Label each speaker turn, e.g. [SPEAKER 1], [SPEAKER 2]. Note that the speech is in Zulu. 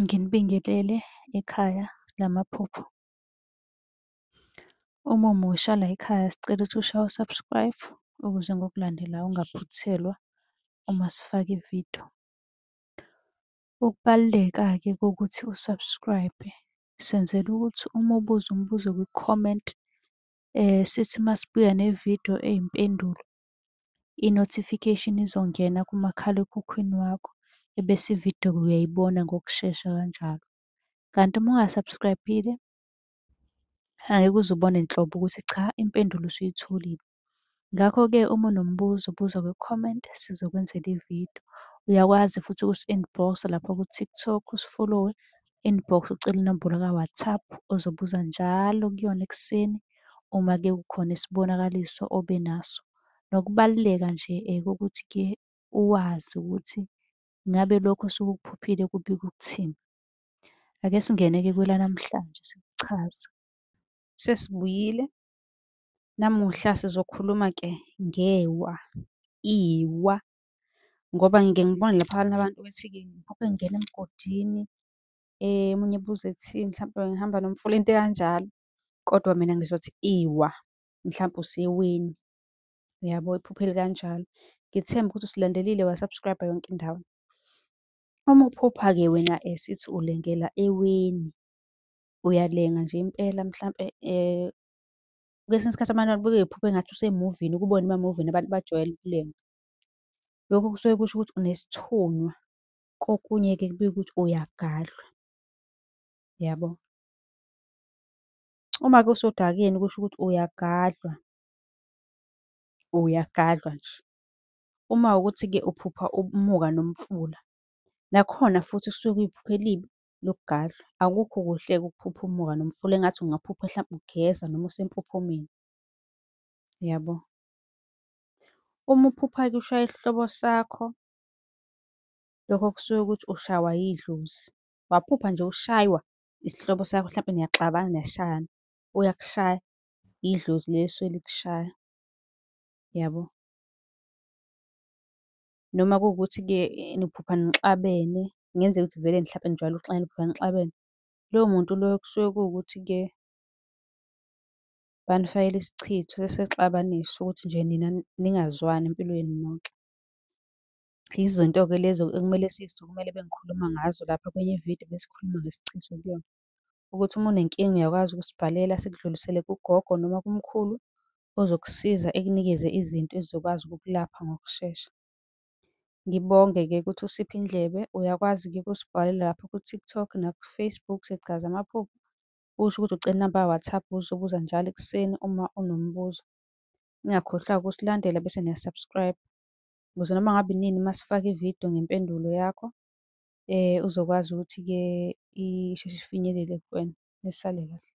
[SPEAKER 1] Nginibingelele ekhaya lamaphupho. Uma umusha layikhaya sicela ukuthi ushaye u-subscribe ukuze ngokulandelayo ungaphuthelwa uma sifaka ividiyo. Ukubaluleka-ke kokuthi u-subscribe-e, senzela ukuthi uma ubuza umbuzo kwi-comment, sithi uma sibuya nevidiyo eyimpendulo, i-notification izongena kumakhalekhukhwini wakho, ebese ividiyo uyayibona ngokushesha kanjalo. Kanti uma unga-subscribe-ile, angeke uze ubone nhlobo ukuthi cha impendulo usuyitholile. Ngakho-ke uma unombuzo buza kwi-comment sizokwenzela ividiyo. Uyakwazi futhi ukusi-inbox-a lapha ku-TikTok usifolowe, inbox ucele inombolo ka-WhatsApp ozobuza njalo kuyona ekuseni uma-ke kukhona isibonakaliso obe naso. Nokubaluleka nje kokuthi-ke uwazi ukuthi ngabe lokhu osuke ukuphuphile kubika ukuthini. Ake singene-ke kwelanamhlanje sikuchaze. Sesibuyile, namuhla sizokhuluma-ke ngewa, iwa, ngoba ngike ngibone laphayana abantu bethi-ke ngiphuphe ngingena emgodini, omunye ebuze ethi mhlampe ngihamba nomfula, into ekanjalo. Kodwa mina ngizothi iwa, mhlampe useweni, uyabo? Iphupho elikanjalo. Ngithembe ukuthi usilandelile wa-subscribe-a yonke indawo. Uma uphupha-ke wena sithi ulengela eweni, uyalenga nje impela mhlampe kwesinye isikhathi abantu bake bephuphe engathi usemuvini, uke ubone emamuvini abantu bajwayele ukulenga. Lokho kusuke kusho ukuthi unesithunywa, kokunye-ke kubika ukuthi uyagadlwa, yabo. Uma-ke usodakeni kusho ukuthi uyagadlwa, uyagadlwa nje. Uma kuwukuthi-ke uphupha umuka nomfula, nakhona futhi kusuke kuyiphupho elibi lokugadlwa. Akukho kuhle-ke ukuphupha umuka nomfula, engathi ungaphupha hlampe ugeza noma usempophomeni, uyabo. Uma uphupha-ke ushaya isihlobo sakho, lokho kusuke kuthi ushawa yidlozi. Waphupha nje ushaywa isihlobo sakho hlampe niyaxabana niyashayana, uyakushaya, idlozi leli elisuke likushaya, yabo. Noma kuwukuthi-ke niphupha nixabene, kungenzeka ukuthi vele mhlampe nijwayele ukuxabana, niphupha nixabene, loyo muntu loyo kusuke kuwukuthi-ke banifakela isichitho sesixabaniso ukuthi nje nina ningazwani empilweni nonke. Izinto-ke lezo ekumele siy'sukumele ebengikhuluma ngazo lapha kwenye ividiyo ebesikhuluma ngesichitho kuyona. Ukuthi uma unenkinga uyakwazi ukusibhalela sikudlulisele kugogo noma kumkhulu ozokusiza ekunikeze izinto ezizokwazi ukukulapha ngokushesha. Ngibonge-ke ukuthi usiphe indlebe, uyakwazi-ke ukusibhalela lapha ku-TikTok naku-Facebook, sichaza amaphupho, usho ukuthi ucela inamba ka-WhatsApp uzobuza njalo ekuseni uma unombuzo. Ningakhohlwa-ke ukusilandela bese niya-subscribe-a ukuze noma ngabe inini uma sifaka ividiyo ngempendulo yakho, uzokwazi ukuthi-ke isheshe ifinyelele kuwena. Nisale kahle.